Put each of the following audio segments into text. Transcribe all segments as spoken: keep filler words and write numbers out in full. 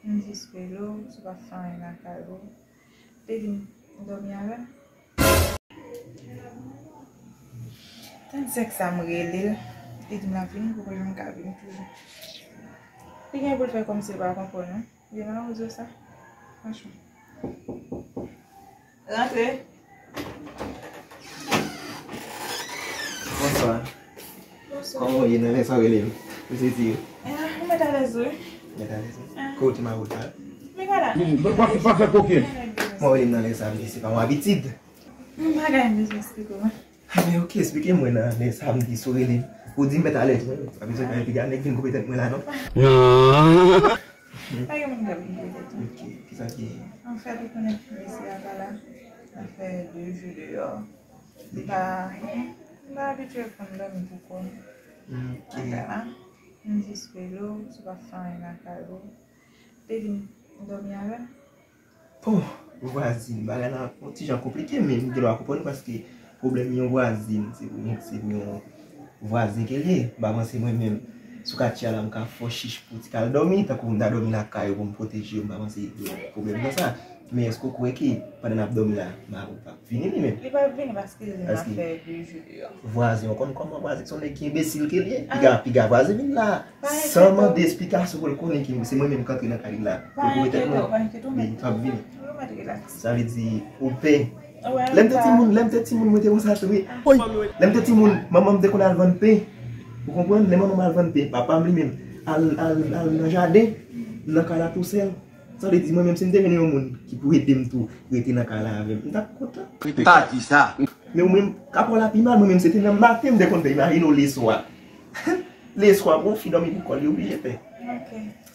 M jis rele w, si w pa fè anyen lakay ou. Te di m dòmi avè m. Tann sèk sa m rele l, li di m l ap vini, poko janm ka vini toujou. Li gen pou l fè kòmsi l pa konprann, non. Li mawozo sa. Franchman. Rantre. Bonswa. Bonswa. Kòman w ye nan lè sa w rele m? Ou se di yo? Ah, ou mèt alèz wi. Mèt alèz wi? Ah. Kote w te mawozo a? Men gade. Pa, pa, pa fè koken. Mwen rele m nan lè sa, m di se pa yon abitid. M pa gen bezwen eksplike w. Men oke, eksplike mwen nan lè sa m di si w rele m. Ou di m mèt alèz mwen, pa bezwen fè piga nèg vin koupe tèt mwen la non. Pa gen moun k ap vin koupe tèt ou. Oke, kisa ki? Anfèt, ou konnen mesye a pa la. Sa fè de jou deyò. Li pa, m pa abitye pou m dòmi pou kò m. Oke. Anfèt la, m jis rele w, si w pa fè anyen lakay ou. Te di m dòmi avè m. Bon, vwazin, bagay la yon ti jan konplike, men m gen dwa konprann ou paske pwoblèm yon vwazin, se pou yon, se pou yon vwazen ke l ye. M pa panse mwen menm, sou katye a la, m ka fè w chich pou w ti kal dòmi, tankou m ta dòmi lakay ou pou m pwoteje w, m pa panse gen pwoblèm nan sa. Men èske w kwè ke pandan n ap dòmi la, mari w p ap vini li menm? Li p ap vini paske l di m l ap fè de jou deyò. Vwazen, w konn kòman vwazen se yon nèg ki enbesil ke l ye? Piga, piga vwazen vin la. San mande esplikasyon pou l konnen ke se mwen menm k antre nan kay li la. Pou l koupe tèt mwen. Li p ap vini. Sa vle di, ou pè. Lè m te timoun, lè m te timoun, mwen te konsa tou wi. Lè m te timoun, manman m te konn al vann pen. Ou konprann? Lè manman m al vann pen, papa m li menm al, al, al nan jaden, nan kay la tousèl. Sa vle di, mwen menm, si m te jwenn yon moun ki pou ede m tou, rete nan kay la avè m, m t ap kontan. Ou pa di sa. Men ou menm, ka pa w la pi mal, mwen menm, se te nan maten m te konn fè, imajine w leswa. Leswa, pou yon fi dòmi pou kò l, li oblije fè.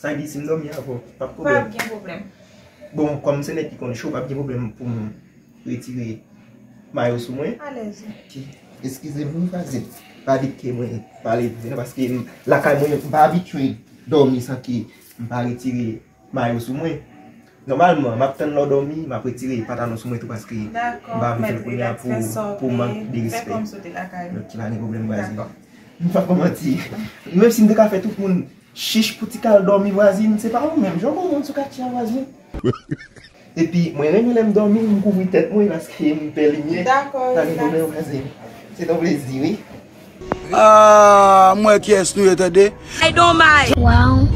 Sa vle di, si m dòmi avè w, p ap pwoblèm. P ap gen pwoblèm. Bon, kòm se nèg ki konn cho, p ap gen pwoblèm pou m retire mayo sou mwen. Alèz. Eskize m wi, vwazin. Pa di ke mwen pale vre non, paske m, lakay mwen, m pa abitye dòmi san ke m pa retire mayo sou mwen. Nòmalman, m ap tann lè w dòmi, m ap retire pantalon sou mwen tou paske m pa vle fè l kounye a pou, pou mank de respè. Donk, pa gen pwoblèm, vwazin. M p ap manti. Menm si m te ka fè tout moun chich pou ti kal dòmi vwazin, se pa ou menm. Jan w konn moun sou katye a vwazin. Epi, mwen renmen lè m dòmi, m kouvri tèt mwen paske m pè limyè. Dakò, pa gen pwoblèm vwazin. Se yon plezi, wi. Ah, m wè kiyès nou ye, tande. Ay, domaj. Wow.